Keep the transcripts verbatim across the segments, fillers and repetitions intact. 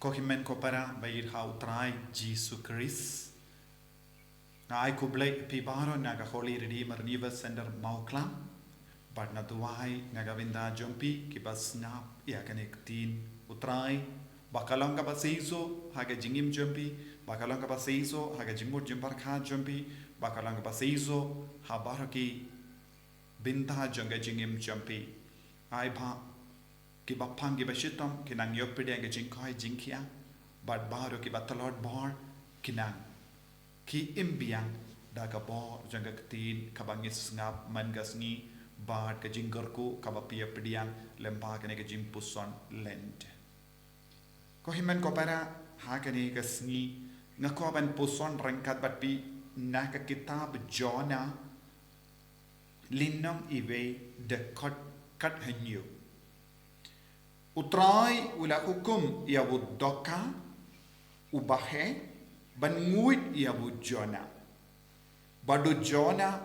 Ko hynmen ko para ba ïeit ha u Trai Jisu Khrist. Nga ai khublei ïa phi baroh na ka Holy Redeemer Revival Center Mawklam. Bad nga duwai na ka bynta jong phi kiba sngap ïa kane ka ktien u Trai. Ba ka long kaba seisoh ha ka jingim jong phi, ba ka long kaba seisoh ha ka jingmut jingpyrkhat jong phi, ba ka long kaba seisoh ha baroh ki bynta jong ka jingim jong phi. Ai ba kiba pang kiba shitom ki nang ïoh pdiang ka jingkhoi jingkhiah, bad baroh kiba tlot bor ki nang ki im biang da ka bor jong ka ktien kaba ngi sngap man ka sngi, bad ka jingkyrkhu kaba phi ïoh pdiang lyngba kane ka jingpuson Lent. Ko hynmen ko para, ha kane ka sngi nga kwah ban puson ryngkat bad phi na ka kitab Jonah, lynnong iwei, dkhot khathynñiew. U Trai u la hukum ïa u dohkha uba heh ban nguid ïa u Jonah. Bad u Jonah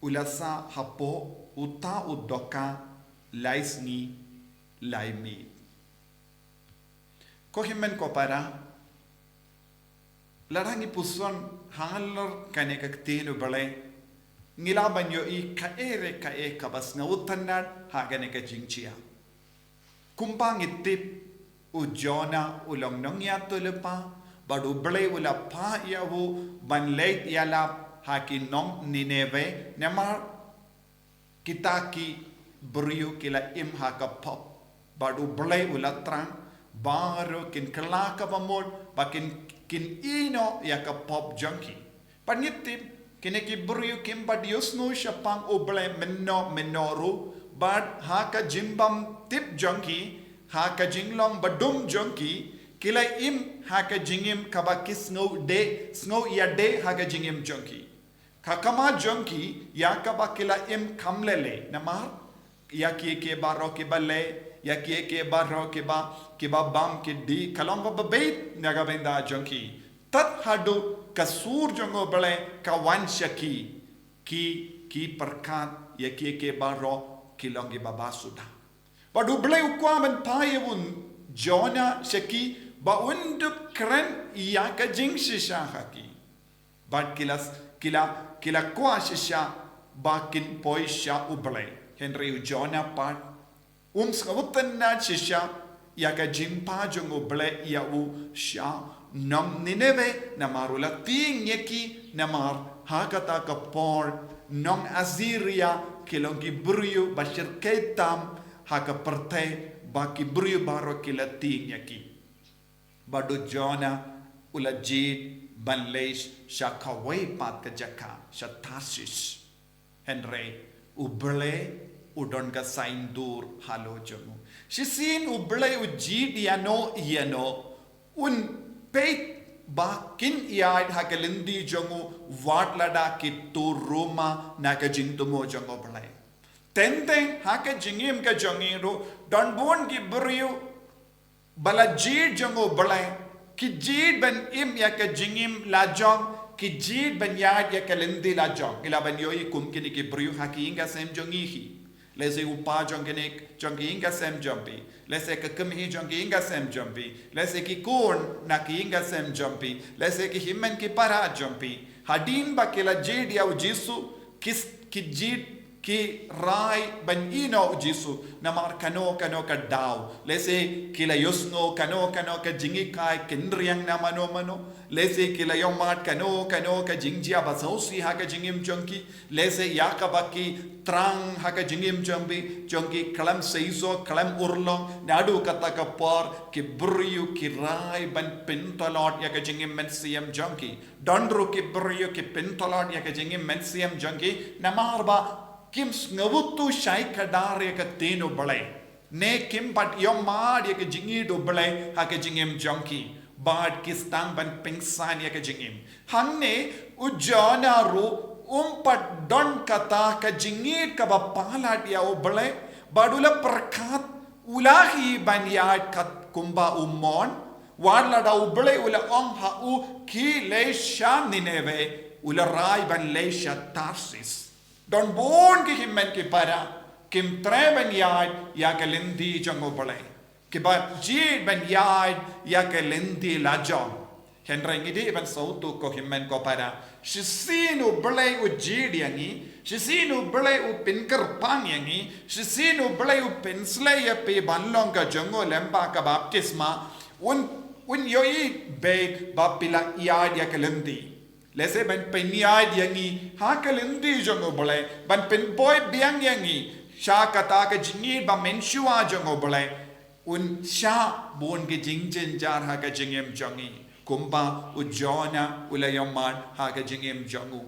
u la sah hapoh uta u dohkha lai sngi lai miet. Ko hynmen ko para, lada ngi puson halor kane ka ktien u Blei, ngi lah ban ïohi kaei re kaei kaba sngewtynnad ha kane ka jingjia. Kumba ngi tip, u Jonah u long nongïathuhlypa, bad u Blei u la phah ïa u ban leit ïalap ha ki nong Nineveh, namar kita ki briew ki la im ha ka pop. Bad u Blei u la thrang, baroh kin kylla kaba mut, ba kin, kin ïehnoh ïa ka pop jong ki. Bad ngi tip, kine ki briew kim pat ïohsngew shaphang u Blei mynno mynno ruh, bad ha ka jingbymtip jong ki, ha ka jinglong badum jong ki, ki la im ha ka jingim kaba ki sngew dei, sngew ïadei ha ka jingim jong ki. Ka kamai jong ki, ïa kaba ki la im kham lei lei, namar ïa kiei kiei baroh kiba leh, ïa kiei kiei baroh kiba, kiba bam ki dih, ka long kaba beit na ka bynta jong ki. Tad haduh ka sur jong u Blei ka wan sha ki, ki, ki pyrkhat ïa kiei kiei baroh ki long kiba bha suda. Bad u Blei u kwah ban phah ïa u Jonah sha ki ba un dup kren ïa ka jingshisha ha ki. Bad ki la, ki la, ki la kwah shisha ba kin poi sha u Blei. Hynrei u Jonah pat um sngewtynnad shisha ïa ka jingphah jong u Blei ïa u sha nong Nineveh, namar u la tieng ïa ki, namar ha kata ka por nong Assyria ki long ki briew ba shyrkhei tam ha ka pyrthei, ba ki briew baroh ki la tieng ïa ki. Bad u Jonah u la jied ban leit sha kawei pat ka jaka, sha Tarshish. Hynrei u Blei u don ka saiñdur halor jong u. Shisien u Blei u jied ïano ïano, un peit ba kin ïaid ha ka lynti jong u wat lada ki tur ruma na ka jingthmu jong u Blei. Teng teng ha ka jingim ka jong ngi ruh, don bun ki briew ba la jied jong u Blei, ki jied ban im ïa ka jingim lajong, ki jied ban ïaid ïa ka lynti lajong. Ngi lah ban ïohi kum kine ki briew ha ki ïing ka sem jong ngi hi. Lehse u pa jong kine, jong ki ïing ka sem jong phi. Lehse ka kmie jong ki ïing ka sem jong phi. Lehse ki khun na ki ïing ka sem jong phi. Lehse ki hynmen ki para jong phi. Hadien ba ki la jied ïa u Jisu, ki s-, ki jied ki rai ban ïehnoh u Jisu namar kano kano ka daw. Lehse ki la ïohsngew kano kano ka jinghikai kynriang na mano mano. Lehse ki la ïohmad kano kano ka jingjia ba sngewsih ha ka jingim jong ki. Lehse ïa kaba ki thrang ha ka jingim jong phi, jong ki khlem seisoh, khlem urlong, naduh kata ka por ki briew ki rai ban pyntlot ïa ka jingim mynsiem jong ki. Don ruh ki briew ki pyntlot ïa ka jingim mynsiem jong ki, namar ba kim sngewthuh shai kdar ïa ka ktien u Blei. Ne kim pat ïohmad ïa ka jingïeit u Blei ha ka jingim jong ki. Bad ki sdang ban pynsan ïa ka jingim. Hangne u Jonah ruh um pat don kata ka jingïeit kaba palat ïa u Blei. Bad u la pyrkhat u la hi ban ïaid kat kumba u mon. Wat lada u Blei u la ong ha u khie leit sha Nineveh, u la rai ban leit sha Tarshish. Don bun ki hynmen ki para kim treh ban ïaid ïa ka lynti jong u Blei. Kiba jied ban ïaid ïa ka lynti lajong. Hynrei ngi dei ban sngewthuh ko hynmen ko para. Shisien U Blei u jied ïa ngi, shisien U Blei u pynkyrpang ïa ngi, shisien U Blei u pynsleh ïa phi ban long ka jong u lyngba ka baptisma. Un, un ïohi beit ba phi la ïaid ïa ka lynti. Lehse ban pynïaid ïa ngi ha ka lynti jong U Blei, ban pynpoi biang ïa ngi sha kata ka jingïeit ba mynshuwa jong U Blei. Un shah bun ki jingjynjar ha ka jingim jong ngi. Kumba u Jonah u la ïohmad ha ka jingim jong u.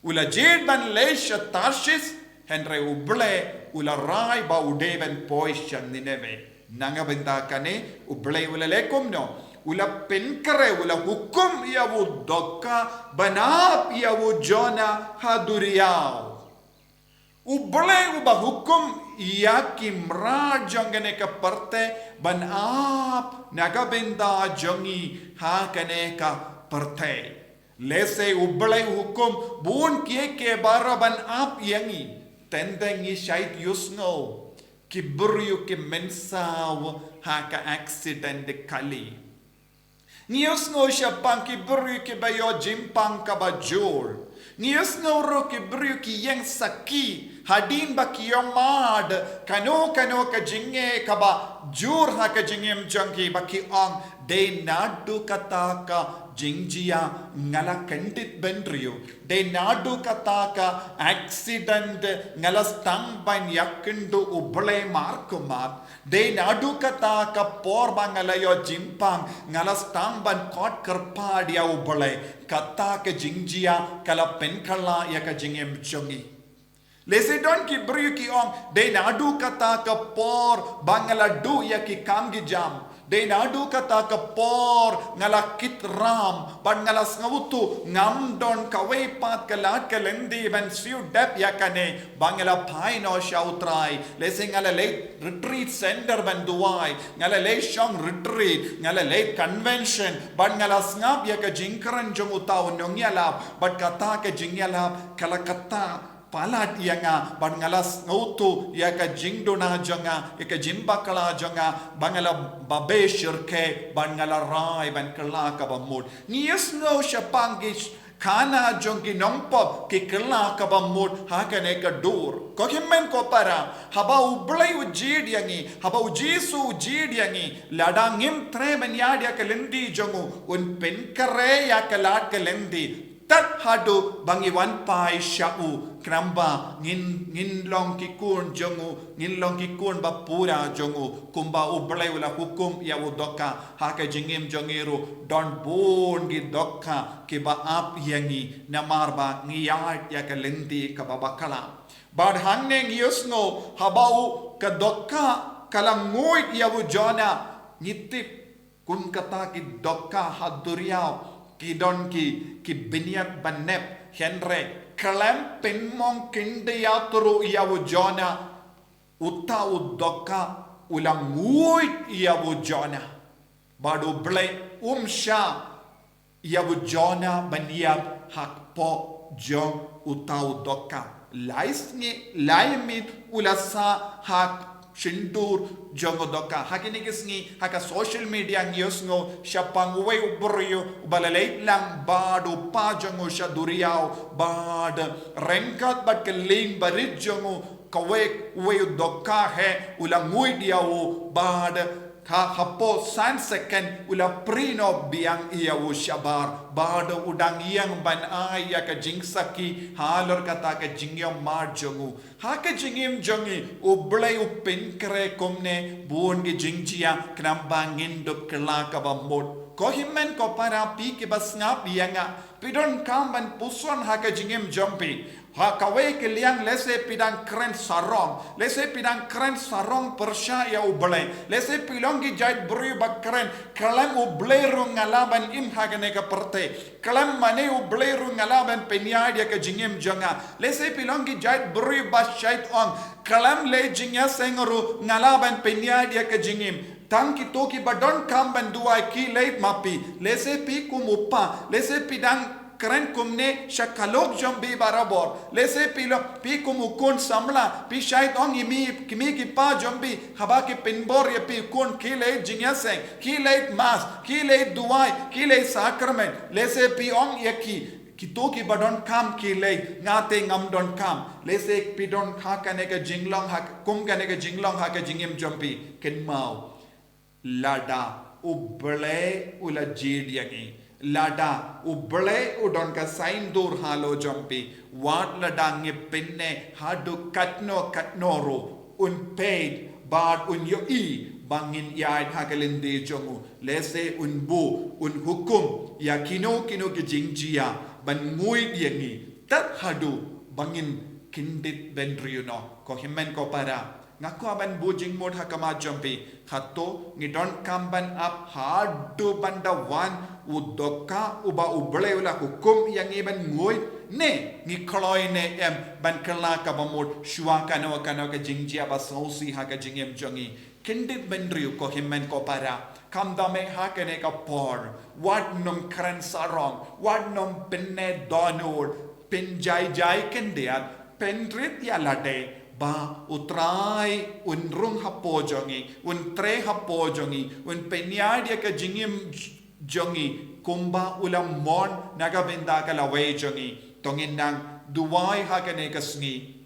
U la jied ban leit sha Tarshish, hynrei U Blei u la rai ba u dei ban poi sha Nineveh. Na ka bynta kane, U Blei u la leh kumno? U la pynkhreh, u la hukum ïa u dohkha ban ap ïa u Jonah ha duriaw. U Blei uba hukum ïa ki mrad jong kane ka pyrthei ban ap na ka bynta jong ngi ha kane ka pyrthei. Lehse U Blei u hukum bun kiei kiei baroh ban ap ïa ngi. Teng teng ngi shait ïohsngew ki briew ki mynsaw ha ka accident kali. Ngi ïohsngew shaphang ki briew kiba ïoh jingpang kaba jur. Ngi ïohsngew ruh ki briew ki ïeng sakhi hadien ba ki ïohmad kano kano ka jingeh kaba jur ha ka jingim jong ki, ba ki ong, dei naduh kata ka jingjia nga la kyndit bynriew. Dei naduh kata ka accident nga la sdang ban ïakynduh U Blei markhmat. Dei naduh kata ka por ba nga la ïoh jingpang, nga la sdang ban khot kyrpad ïa U Blei. Kata ka jingjia ka la pynkylla ïa ka jingim jong ngi. Lehse don ki briew ki ong, dei naduh kata ka por ba nga la duh ïa ki kam ki jam. Dei naduh kata ka por nga la kit ram, bad nga la sngewthuh ngam don kawei pat ka lad ka lynti ban siew dep ïa kane, ba nga la phai noh sha U Trai. Lehse nga la leit retreat center ban duwai, nga la leit shong retreat, nga la leit convention, bad nga la sngap ïa ka jingkren jong uta u nongïalap, bad kata ka jingïalap ka la kata palat ïa nga, bad nga la sngewthuh ïa ka jingduna jong nga, ïa ka jingbakla jong nga, ba nga la babe shyrkhei, bad nga la rai ban kylla kaba mut. Ngi ïohsngew shaphang ki sh-, khana jong ki nongpop ki kylla kaba mut ha kane ka dur. Ko hynmen ko para, haba U Blei u jied ïa ngi, haba U Jisu u jied ïa ngi, lada ngim treh ban ïaid ïa ka lynti jong u, un pynkhreh ïa ka lad ka lynti tad haduh ba ngi wan phai sha u, khnang ba ngin, ngin long ki khun jong u, ngin long ki khun ba pura jong u, kumba U Blei u la hukum ïa u dohkha. Ha ka jingim jong ngi ruh don bun ki dohkha kiba ap ïa ngi namar ba ngi ïaid ïa ka lynti kaba bakla. Bad hangne ngi ïohsngew haba u, ka dohkha ka la nguid ïa u Jonah, ngi tip kum kata ki dohkha ha duriaw ki don ki, ki bniat ba nep, hynrei khlem pynmong khyndiat ruh ïa u Jonah, uta u dohkha u la nguid ïa u Jonah. Bad U Blei um shah ïa u Jonah ban ïap hapoh jong uta u dohkha. Lai sngi, lai miet u la sah ha shyntur jong u dohkha. Ha kine ki sngi, ha ka social media ngi ïohsngew shaphang uwei u briew uba la leit lang bad u kpa jong u sha duriaw, bad ryngkat bad ka lieng barit jong u, kawei, uwei u dohkha hi u la nguid ïa u, bad ha, hapoh san second u la prie noh biang ïa u shabar, bad u dang ïeng ban ai ïa ka jingsakhi halor kata ka jingïohmad jong u. Ha ka jingim jong ngi, U Blei u pynkhreh kumne bun ki jingjia, khnang ba ngin dup kylla kaba mut. Ko hynmen ko para, phi kiba sngap ïa nga, phi donkam ban puson ha ka jingim jong phi. Ha kawei ka liang, lehse phi dang kren sarong, lehse phi dang kren sarong pyrshah ïa U Blei, lehse phi long ki jait briew ba kren, khlem U Blei ruh nga lah ban im ha kane ka pyrthei, khlem mane U Blei ruh nga lah ban pynïaid ïa ka jingim jong nga. Lehse phi long ki jait briew ba shait ong, khlem leh jingïaseng ruh nga lah ban pynïaid ïa ka jingim. Tang kito kiba donkam ban duwai ki leit ma phi. Lehse phi kum u kpa, lehse phi dang kren kumne sha ka lok jong phi barabor. Lehse phi long, phi kum u khun samla, phi shait ong ïa i mei, ki mei ki pa jong phi, haba ki pynbor ïa phi u khun, khie leit jingïaseng, khie leit mass, khie leit duwai, khie leit sakramen. Lehse phi ong ïa ki, kito kiba donkam ki leit, nga te ngam donkam. Lehse phi don ha kane ka jinglong ha, kum kane ka jinglong ha ka jingim jong phi, kynmaw, lada U Blei u la jied ïa ngi, lada U Blei u don ka saiñdur halor jong phi, wat lada ngi pynneh haduh katno katno ruh, un peit bad un ïohi ba ngin ïaid ha ka lynti jong u. Lehse un buh, un hukum ïa kino kino ki jingjia ban nguid ïa ngi tad haduh ba ngin kyndit bynriew noh. Ko hynmen ko para, nga kwah ban buh jingmut ha khmat jong phi. Hato ngi donkam ban ap haduh ban da wan u dohkha uba U Blei u la hukum ïa ngi ban nguid, ne ngi kloi ne em ban kylla kaba mut shuwa kano kano ka jingjia ba sngewsih ha ka jingim jong ngi? Kyndit bynriew, ko hynmen ko para, khamtam eh ha kane ka por, wat nym kren sarong, wat nym pynneh dohnud, pynjai jai khyndiat, pynrit ïa lade, ba U Trai un rung hapoh jong ngi, un trei hapoh jong ngi, un pynïaid ïa ka jingim jong ngi kumba u la mon na ka bynta ka lawei jong ngi. To ngin nang duwai ha kane ka sngi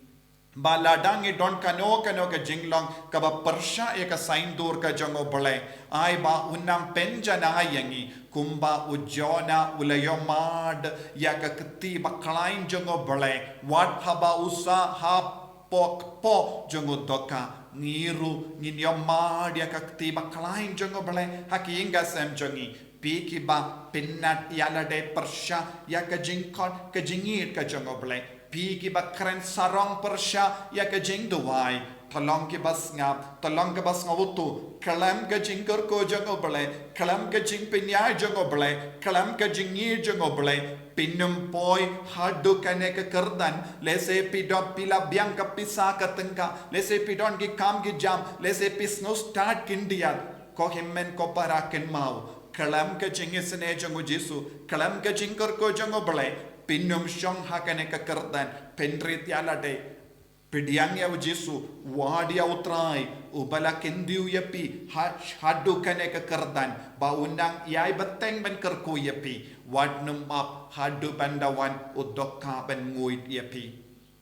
ba lada ngi don kano kano ka jinglong kaba pyrshah ïa ka saiñdur ka jong U Blei, ai ba un nang pynjanai ïa ngi kumba u Jonah u la ïohmad ïa ka kti bakhlaiñ jong U Blei, wat haba u sah hapoh kpoh jong u dohkha. Ngi ruh ngin ïohmad ïa ka kti bakhlaiñ jong U Blei ha ki ïing ki sem jong ngi. Phi kiba pynnat ïa lade pyrshah ïa ka jingkhot ka jingïeit ka jong U Blei, phi kiba kren sarong pyrshah ïa ka jingduwai, to long kiba sngap, to long kiba sngewthuh, khlem ka jingkyrkhu jong U Blei, khlem ka jingpynïaid jong U Blei, khlem ka jingïeit jong U Blei, phin ym poi haduh kane ka kyrdan. Lehse phi don, phi la biang ka pisa ka tyngka, lehse phi don ki kam ki jam, lehse phi sngewstad khyndiat. Ko hynmen ko para, kynmaw, khlem ka jingisynei jong U Jisu, khlem ka jingkyrkhu jong U Blei, phin ym shong ha kane ka kyrdan, phin rit ïa lade. Pdiang ïa U Jisu, wad ïa U Trai uba la kyntiew ïa phi ha, haduh kane ka kyrdan, ba un nang ïai bteng ban kyrkhu ïa phi. Wat nym ap haduh ban da wan u dohkha ban nguid ïa phi.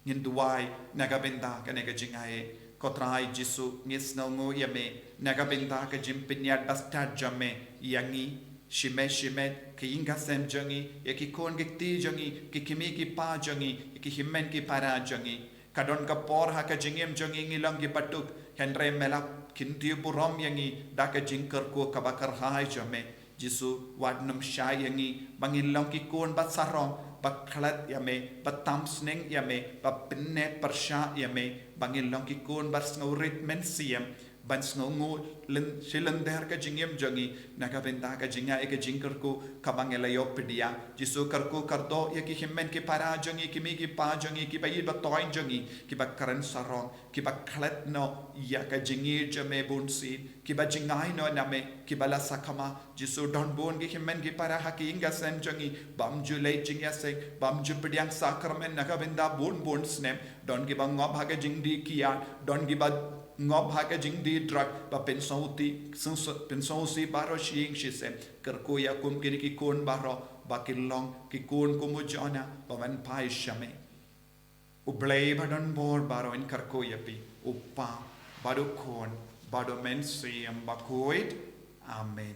Ngin duwai na ka bynta kane ka jingai. Ko Trai Jisu, ngi sngewnguh ïa me na ka bynta ka jingpynïaid bastad jong me ïa ngi, shimet shimet, ki ïing ki sem jong ngi, ïa ki khun ki kti jong ngi, ki kmie ki kpa jong ngi, ïa ki hynmen ki para jong ngi. Ka don ka por ha ka jingim jong ngi ngi long kiba duk, hynrei me la kyntiew burom ïa ngi da ka jingkyrkhu kaba kyrhai jong me. Jisu, wat nym shah ïa ngi ba ngin long ki khun ba sarong, ba klet ïa me, ba tam sneng ïa me, ba pynneh pyrshah ïa me, ba ngin long ki khun ba sngewrit mynsiem, ban sngewnguh lyn, shi lynter ka jingim jong ngi na ka bynta ka jingai ka jingkyrkhu kaba ngi la ïoh pdiang. Jisu, kyrkhu kyrdoh ïa ki hynmen ki para jong ngi, ki kmie ki kpa jong ngi, kiba ïeit ba thoiñ jong ngi, kiba kren sarong, kiba klet noh ïa ka jingïeit jong me bunsien, kiba jngai noh na me, kiba la sakma. Jisu, don bun ki hynmen ki para ha ki ïing ki sem jong ngi bym ju leit jingïaseng, bym ju pdiang sakramen na ka bynta bun bun snem. Don kiba ngop ha ka jingdih kiad, don kiba ngop ha ka jingdih drug, ba pynsngewsih, pynsngewsih baroh shi ïing shi sem. Kyrkhu ïa kum kine ki khun baroh ba kin long ki khun kum u Jonah, ba wan phai sha me. U Blei ba don bor baroh, ngi kyrkhu ïa phi, U Kpa bad U Khun bad U Mynsiem Bakhuid. Amen.